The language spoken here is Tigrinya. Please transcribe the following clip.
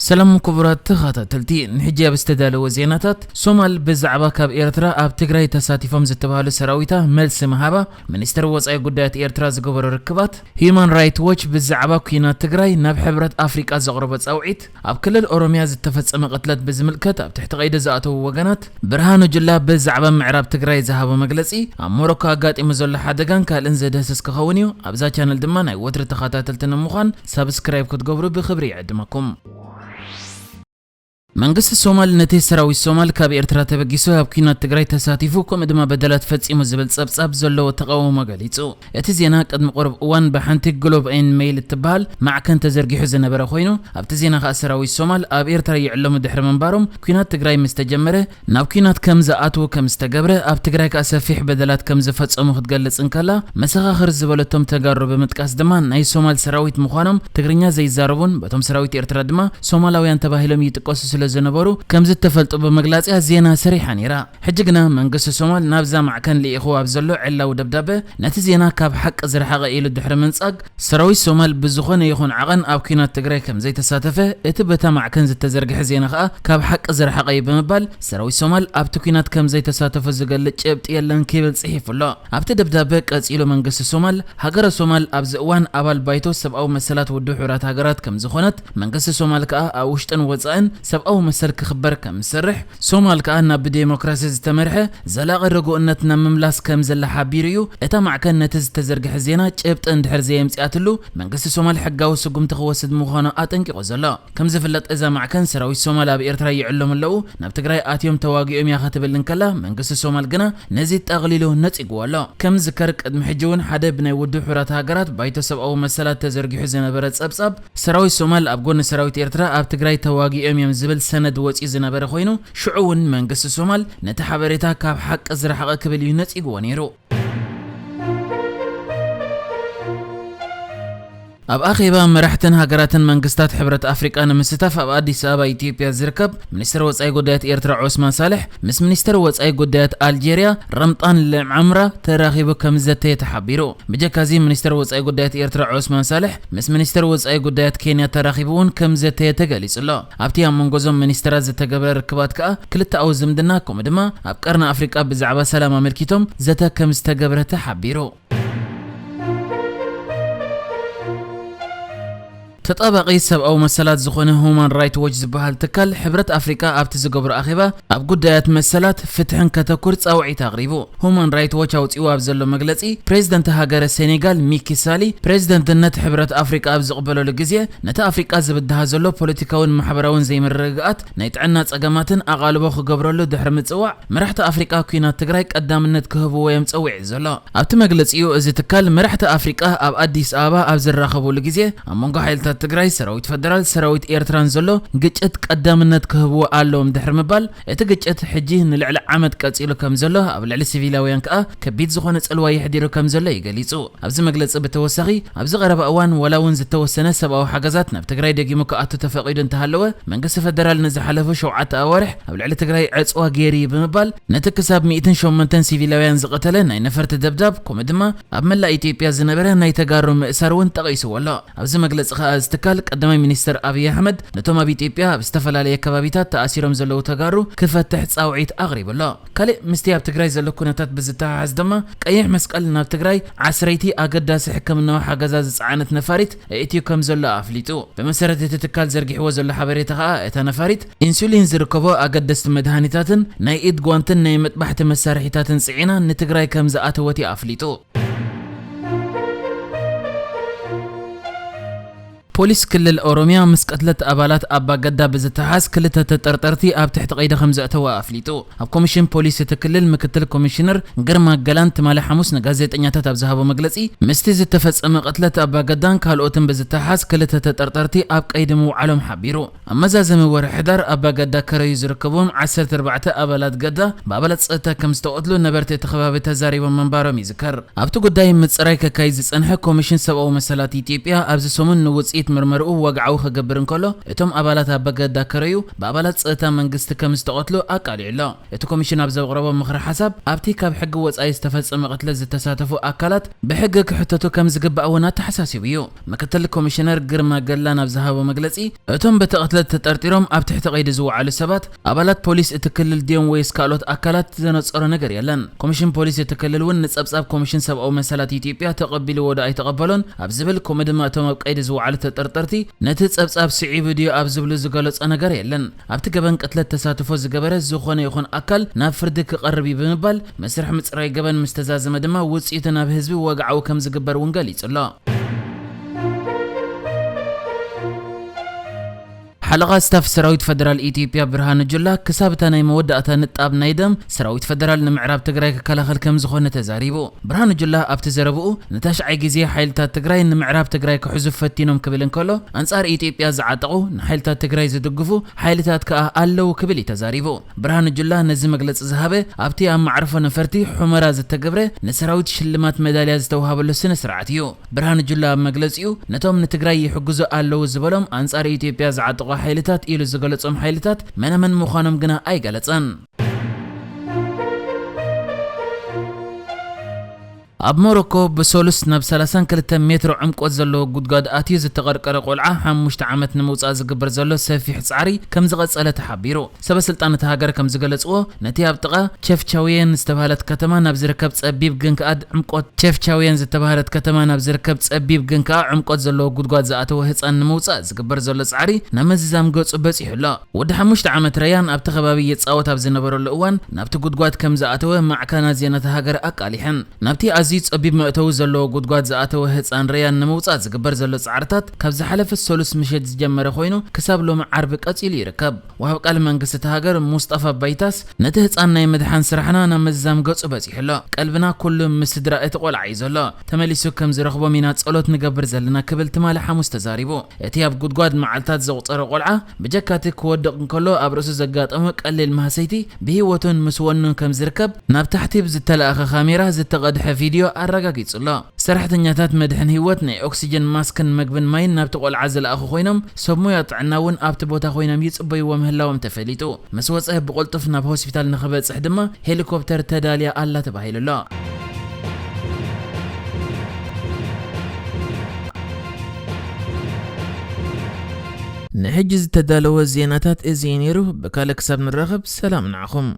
ሰላም ክቡራት ተኸታተልቲ፣ ንሕጂ ኣብ ዝተዳለወ ዜናታት፣ ሶማል ብዛዕባ ካብ ኤርትራ ኣብ ትግራይ ተሳቲፎም ዝተባህሉ ሰራዊታ መልሲ ምሃባ፣ ሚኒስተር ወጻኢ ጉዳያት ኤርትራ ዝገበሮ ርክባት፣ ሂዩማን ራይት ዎች ብዛዕባ ኲናት ትግራይ ናብ ሕብረት ኣፍሪቃ ዘቕረቦ ጻውዒት፣ ኣብ ክልል ኦሮሚያ ዝተፈጸመ ቅትለት ብዝምልከት ኣብ ትሕቲ ቀይዲ ዝኣተዉ ወገናት፣ ብርሃኑ ጁላ ብዛዕባ ምዕራብ ትግራይ ዝሃቦ መግለጺ፣ ኣብ ሞሮኮ ኣጋጢሙ ዘሎ ሓደጋን ካልእን ዘድህስስ ክኸውን እዩ። ኣብዛ ቻነል ድማ ናይ ወትሪ ተኸታተልቲ ንምዃን ሳብስክራይብ ክትገብሩ ብኽብሪ ይዕድመኩም። መንግስቲ ሶማል ነቲ ሰራዊት ሶማል ካብ ኤርትራ ተበጊሱ ኣብ ኲናት ትግራይ ተሳቲፉ ከምኡ ድማ በደላት ፈጺሙ ዝብል ጸብጻብ ዘለዎ ተቓውሞ ገሊጹ። እቲ ዜና ቅድሚ ቁሩብ እዋን ብሓንቲ ግሎብ ኤን ሜይል እትበሃል ማዕከን ተዘርጊሑ ዝነበረ ኮይኑ፣ ኣብቲ ዜና ከኣ ሰራዊት ሶማል ኣብ ኤርትራ ይዕለሙ ድሕሪ ምንባሮም፣ ኲናት ትግራይ ምስ ተጀመረ ናብ ኲናት ከም ዝኣትዉ ከም ዝተገብረ፣ ኣብ ትግራይ ከኣ ሰፊሕ በደላት ከም ዝፈጸሙ ክትገልጽ እንከላ፣ መሰኻኽር ዝበለቶም ተጋሩ ብምጥቃስ ድማ ናይ ሶማል ሰራዊት ምዃኖም ትግርኛ ዘይዛረቡን በቶም ሰራዊት ኤርትራ ድማ ሶማላውያን ተባሂሎም ይጥቀሱ ስለ ዝነበሩ ከም ዝተፈልጡ ብምግላጽ እያ ዜና ሰሪሓ ነይራ። ሕጂ ግና መንግስቲ ሶማል ናብዛ ማዕከን ልኢኽዎ ኣብ ዘሎ ዕላዊ ደብዳበ ነቲ ዜና ካብ ሓቂ ዝረሓቐ ኢሉ ድሕሪ ምንጻግ፣ ሰራዊት ሶማል ብዝኾነ ይኹን ዓቐን ኣብ ኲናት ትግራይ ከም ዘይተሳተፈ፣ እቲ በታ ማዕከን ዝተዘርግሐ ዜና ከኣ ካብ ሓቂ ዝረሓቐ እዩ ብምባል፣ ሰራዊት ሶማል ኣብቲ ኲናት ከም ዘይተሳተፈ ዝገልጽ ጭብጢ የለን ክብል ጽሒፉ ኣሎ። ኣብቲ ደብዳበ ቀጺሉ መንግስቲ ሶማል፣ ሃገረ ሶማል ኣብዚ እዋን ኣባል ባይቶ ሰብኣዊ መሰላት ውድብ ሕቡራት ሃገራት ከም ዝኾነት፣ መንግስቲ ሶማል ከኣ ኣብ ውሽጥን ወጻእን ሰብኣዊ መሰል ክኽበር ከም ዝሰርሕ፣ ሶማል ከኣ ናብ ብዴሞክራሲ ዝተመርሐ ዘላቒ ርጉእነት ናብ ምምላስ ከም ዘላ ሓቢሩ እዩ። እታ ማዕከን ነቲ ዝተዘርግሐ ዜና ጭብጢ እንድሕር ዘየምጽኣትሉ፣ መንግስቲ ሶማል ሕጋዊ ስጉምቲ ክወስድ ምዃኑ ኣጠንቂቑ ዘሎ። ከም ዝፍለጥ፣ እዛ ማዕከን ሰራዊት ሶማል ኣብ ኤርትራ ይዕለሙ ኣለዉ፣ ናብ ትግራይ ኣትዮም ተዋጊኦም እያ ክትብል እንከላ፣ መንግስቲ ሶማል ግና ነዚ ጠቕሊሉ ነጺግዎ ኣሎ። ከም ዝዝከር፣ ቅድሚ ሕጂ እውን ሓደ ብናይ ውድብ ሕቡራት ሃገራት ባይቶ ሰብኣዊ መሰላት ተዘርጊሑ ዝነበረ ጸብጻብ፣ ሰራዊት ሶማል ኣብ ጎኒ ሰራዊት ኤርትራ ኣብ ትግራይ ተዋጊኦም እዮም ዝብል ሰነድ ወጺኡ ዝነበረ ኮይኑ፣ ሽዑ እውን መንግስቲ ሶማል ነቲ ሓበሬታ ካብ ሓቂ ዝረሓቐ ክብል እዩ ነጺግዎ ነይሩ። ኣብ ኣኼባ መራሕትን ሃገራትን መንግስታት ሕብረት ኣፍሪቃ ንምስታፍ ኣብ ኣዲስ ኣበባ ኢትዮጵያ ዝርከብ ሚኒስትር ወጻኢ ጉዳያት ኤርትራ ዑስማን ሳልሕ ምስ ሚኒስትር ወጻኢ ጉዳያት ኣልጄርያ ረምጣን ልዓምራ ተራኺቡ ከም ዝዘተየ ተሓቢሩ። ብጀካዚ ሚኒስትር ወጻኢ ጉዳያት ኤርትራ ዑስማን ሳልሕ ምስ ሚኒስትር ወጻኢ ጉዳያት ኬንያ ተራኺቡ እውን ከም ዝዘተየ ተገሊጹ ኣሎ። ኣብቲ ኣብ መንጎ እዞም ሚኒስትራት ዝተገብረ ርክባት ከኣ ክልተኣዊ ዝምድና ከምኡ ድማ ኣብ ቀርኒ ኣፍሪቃ ብዛዕባ ሰላም ኣመልኪቶም ዘተ ከም ዝተገብረ ተሓቢሩ። ተጣባቒ ሰብኣዊ መሰላት ዝኾነ ሁማን ራይት ዎች ዝበሃል ትካል፣ ሕብረት ኣፍሪቃ ኣብቲ ዝገብሮ ኣኼባ ኣብ ጉዳያት መሰላት ፍትሕን ከተኩር ጻውዒት ኣቕሪቡ። ሁማን ራይት ዎች ኣውጺኡ ኣብ ዘሎ መግለጺ፣ ፕሬዝደንት ሃገረ ሴኔጋል ሚኪ ሳሊ ፕሬዝደንትነት ሕብረት ኣፍሪቃ ኣብ ዝቕበለሉ ግዜ፣ ነቲ ኣፍሪቃ ዝብድሃ ዘሎ ፖለቲካውን ማሕበራውን ዘይምርግጋኣት፣ ናይ ጥዕና ጸገማትን ኣቓልቦ ክገብረሉ ድሕሪ ምጽዋዕ፣ መራሕቲ ኣፍሪቃ ኲናት ትግራይ ቀዳምነት ክህብዎ እዮም ጸዊዑ ዘሎ። ኣብቲ መግለጺኡ፣ እዚ ትካል መራሕቲ ኣፍሪቃ ኣብ ኣዲስ ኣበባ ኣብ ዝራኸቡሉ ግዜ፣ ኣብ መንጎ ሓይልታት ትግራይ፣ ሰራዊት ፈደራል፣ ሰራዊት ኤርትራን ዘሎ ግጭት ቀዳምነት ክህብዎ ኣለዎም ድሕሪ ምባል፣ እቲ ግጭት ሕጂ ንልዕሊ ዓመት ቀጺሉ ከም ዘሎ፣ ኣብ ልዕሊ ሲቪላውያን ከኣ ከቢድ ዝኾነ ጽልዋ የሕዲሩ ከም ዘሎ እዩ ገሊጹ። ኣብዚ መግለጺ ብተወሳኺ፣ ኣብዚ ቀረባ እዋን ዋላ እውን ዝተወሰነ ሰብኣዊ ሓገዛት ናብ ትግራይ ደጊሙ ክኣቱ ተፈቒዱ እንተሃለወ፣ መንግስቲ ፈደራል ንዝሓለፉ ሸውዓተ ኣዋርሕ ኣብ ልዕሊ ትግራይ ዕጽዋ ገይሩ እዩ ብምባል፣ ነቲ ክሳብ ሚእትን ሸሞንተን ሲቪላውያን ዝቐተለ ናይ ነፈርቲ ደብዳብ፣ ከምኡ ድማ ኣብ መላእ ኢትዮጵያ ዝነበረ ናይ ተጋሩ ምእሳር እውን ጠቒስዎ ኣሎ። ኣብዚ መግለጺ ከኣ፣ እዚ ትካል ቀዳማይ ሚኒስትር ኣብይ ኣሕመድ ነቶም ኣብ ኢትዮጵያ ኣብ ዝተፈላለየ ከባቢታት ተኣሲሮም ዘለዉ ተጋሩ ክፈትሕ ጻውዒት ኣቕሪቡ ኣሎ። ካልእ ምስቲ ኣብ ትግራይ ዘሎ ኩነታት ብዝተሓሓዝ ድማ፣ ቀይሕ መስቀል ናብ ትግራይ ዓስረይቲ ኣገዳሲ ሕክምናዊ ሓገዛት ዝጸዓነት ነፋሪት ኣእትዩ ከም ዘሎ ኣፍሊጡ። ብመሰረት እቲ ትካል ዘርጊሕዎ ዘሎ ሓበሬታ ከኣ፣ እታ ነፋሪት ኢንሱሊን ዝርከቦ ኣገደስቲ መድሃኒታትን ናይ ኢድ ጓንትን ናይ መጥባሕቲ መሳርሒታትን ጽዒና ንትግራይ ከም ዝኣተወት እዩ ኣፍሊጡ። ፖሊስ ክልል ኦሮሚያ ምስ ቅትለት ኣባላት ኣባ ገዳ ብዝተሓዝ ክልተ ተጠርጠርቲ ኣብ ትሕቲ ቀይዲ ከም ዘእተወ ኣፍሊጡ። ኣብ ኮሚሽን ፖሊስ እቲ ክልል ምክትል ኮሚሽነር ግርማ ገላን ትማሊ ሓሙስ ንጋዜጠኛታት ኣብ ዝሃቦ መግለጺ፣ ምስቲ ዝተፈጸመ ቅትለት ኣባ ገዳን ካልኦትን ብዝተሓዝ ክልተ ተጠርጠርቲ ኣብ ቀይዲ ምውዓሎም ሓቢሩ። ኣብ መዛዘሚ ወርሒ ሕዳር ኣባ ገዳ ከረዩ ዝርከብዎም ዓሰርተ ኣርባዕተ ኣባላት ገዳ ብኣባላት ጸጥታ ከም ዝተቐትሉ ነበርቲ እቲ ከባቢ ተዛሪቦም ምንባሮም ይዝከር። ኣብቲ ጉዳይ ምጽራይ ከካይድ ዝጸንሐ ኮሚሽን ሰብኣዊ መሰላት ኢትዮጵያ ኣብዚ ሰሙን ንውጽኢት ምርመርኡ ወግዓዊ ክገብር እንከሎ፣ እቶም ኣባላት ኣበገዳ ከረዩ ብኣባላት ጸጥታ መንግስቲ ከም ዝተቐትሉ ኣቃሊዑ ኣሎ። እቲ ኮሚሽን ኣብ ዘቕረቦ ምኽሪ ሓሳብ፣ ኣብቲ ካብ ሕጊ ወጻኢ ዝተፈጸመ ቅትለት ዝተሳተፉ ኣካላት ብሕጊ ክሕተቱ ከም ዝግባእ እውን ኣተሓሳሲቡ እዩ። ምክትል ኮሚሽነር ግርማ ገላን ኣብ ዝሃቦ መግለጺ፣ እቶም በቲ ቅትለት ተጠርጢሮም ኣብ ትሕቲ ቀይዲ ዝወዓሉ ሰባት፣ ኣባላት ፖሊስ እቲ ክልል ድዮም ወይስ ካልኦት ኣካላት ዘነጸሮ ነገር የለን። ኮሚሽን ፖሊስ እቲ ክልል እውን ንጸብጻብ ኮሚሽን ሰብኣዊ መሰላት ኢትዮጵያ ተቐቢልዎ ዶ ኣይተቐበሎን ኣብ ዝብል፣ ከምኡ ድማ እቶም ኣብ ቀይዲ ዝወዓሉ ተጠርጠርቲ ነቲ ጸብጻብ ስዒቡ ድዩ ኣብ ዝብሉ ዝገለጾ ነገር የለን። ኣብቲ ገበን ቅትለት ተሳትፎ ዝገበረ ዝኾነ ይኹን ኣካል ናብ ፍርዲ ክቐርብ እዩ ብምባል፣ መስርሕ ምጽራይ ገበን ምስ ተዛዘመ ድማ ውጽኢቱ ናብ ህዝቢ ወግዓዊ ከም ዝግበር እውን ገሊጹ ኣሎ። ሓለቓ ስታፍ ሰራዊት ፈደራል ኢትዮጵያ ብርሃኑ ጁላ ክሳብ እታ ናይ መወዳእታ ንጣብ ናይ ደም ሰራዊት ፈደራል ንምዕራብ ትግራይ ክከላኸል ከም ዝኾነ ተዛሪቡ። ብርሃኑ ጁላ ኣብቲ ዘረብኡ ንታሽዓይ ግዜ ሓይልታት ትግራይ ንምዕራብ ትግራይ ክሕዙ ፈቲኖም ክብል እንከሎ፣ ኣንጻር ኢትዮጵያ ዝዓጠቑ ንሓይልታት ትግራይ ዝድግፉ ሓይልታት ከኣ ኣለዉ ክብል እዩ ተዛሪቡ። ብርሃኑ ጁላ ነዚ መግለጺ ዝሃበ ኣብቲ ኣብ መዕርፎ ነፈርቲ ሑመራ ዝተገብረ ንሰራዊት ሽልማት መዳልያ ዝተውሃበሉ ስነ ስርዓት እዩ። ብርሃኑ ጁላ ኣብ መግለጺኡ፣ ነቶም ንትግራይ ይሕግዙ ኣለዉ ዝበሎም ኣንጻር ኢትዮጵያ ዝዓጠቑ ሓይልታት ኢሉ ዝገለጾም ሓይልታት መነመን ምዃኖም ግና ኣይገለጸን። ኣብ ሞሮኮ ብሰሉስ ናብ ሰላሳን ክልተን ሜትሮ ዕምቆት ዘለዎ ጉድጓድ ኣትዩ ዝተቐርቀረ ቆልዓ ሓሙሽተ ዓመት ንምውጻእ ዝግበር ዘሎ ሰፊሕ ጻዕሪ ከም ዝቐጸለ ተሓቢሩ። ሰበ ስልጣን እታ ሃገር ከም ዝገለጽዎ፣ ነቲ ኣብ ጥቓ ቸፍቻውየን ዝተባህለት ከተማ ናብ ዝርከብ ጸቢብ ግን ከኣ ዕምቆት ቸፍቻውየን ዝተባህለት ከተማ ናብ ዝርከብ ጸቢብ ግን ከኣ ዕምቆት ዘለዎ ጉድጓድ ዝኣተወ ህጻን ንምውጻእ ዝግበር ዘሎ ጻዕሪ ናብ ምዝዛም ገጹ በጺሑ ኣሎ። ወዲ ሓሙሽተ ዓመት ረያን ኣብቲ ከባቢ ይጻወት ኣብ ዝነበረሉ እዋን ናብቲ ጉድጓድ ከም ዝኣተወ ማዕከናት ዜና እታ ሃገር ኣቃሊሐን። ናብቲ ኣዝዩ ጸቢብ መእተዊ ዘለዎ ጉድጓድ ዝኣተወ ህጻን ረያን ንምውጻእ ዝግበር ዘሎ ጻዕርታት ካብ ዝሓለፈ ሰሉስ ምሸት ዝጀመረ ኮይኑ ክሳብ ሎሚ ዓርቢ ቀጺሉ ይርከብ። ወሃብ ቃል መንግስቲ እታ ሃገር ሙስጠፋ ባይታስ፣ ነቲ ህጻን ናይ ምድሓን ስራሕና ናብ ምዝዛም ገጹ በጺሑ ኣሎ። ቀልብና ኩሉ ምስ ስድራ እቲ ቆልዓ እዩ ዘሎ። ተመሊሱ ከም ዝረኽቦም ኢና ጸሎት ንገብር ዘለና ክብል ትማሊ ሓሙስ ተዛሪቡ። እቲ ኣብ ጉድጓድ መዓልታት ዘቑጸረ ቆልዓ ብጀካቲ ክወድቕ እንከሎ ኣብ ርእሱ ዘጋጠመ ቀሊል ማህሰይቲ ብህይወቱን ምስ ወኑን ከም ዝርከብ ናብ ታሕቲ ብዝተለኣኸ ካሜራ ዝተቐድሐ ቪድዮ ኣረጋጊጹ ኣሎ። ሰራሕተኛታት መድሕን ህይወት ናይ ኦክሲጅን ማስክን መግብን ማይን ናብቲ ቆልዓ ዝለኣኹ ኮይኖም፣ ሰብ ሞያ ጥዕና እውን ኣብቲ ቦታ ኮይኖም ይጽበይዎ ምህላዎም ተፈሊጡ። ምስ ወጸ ብቕልጡፍ ናብ ሆስፒታል ንኽበጽሕ ድማ ሄሊኮፕተር ተዳልያ ኣላ ተባሂሉ ኣሎ። ንሕጂ ዝተዳለወ ዜናታት እዚ እዩ ነይሩ። ብካልእ ክሳብ ንራኸብ ሰላም ንዓኹም።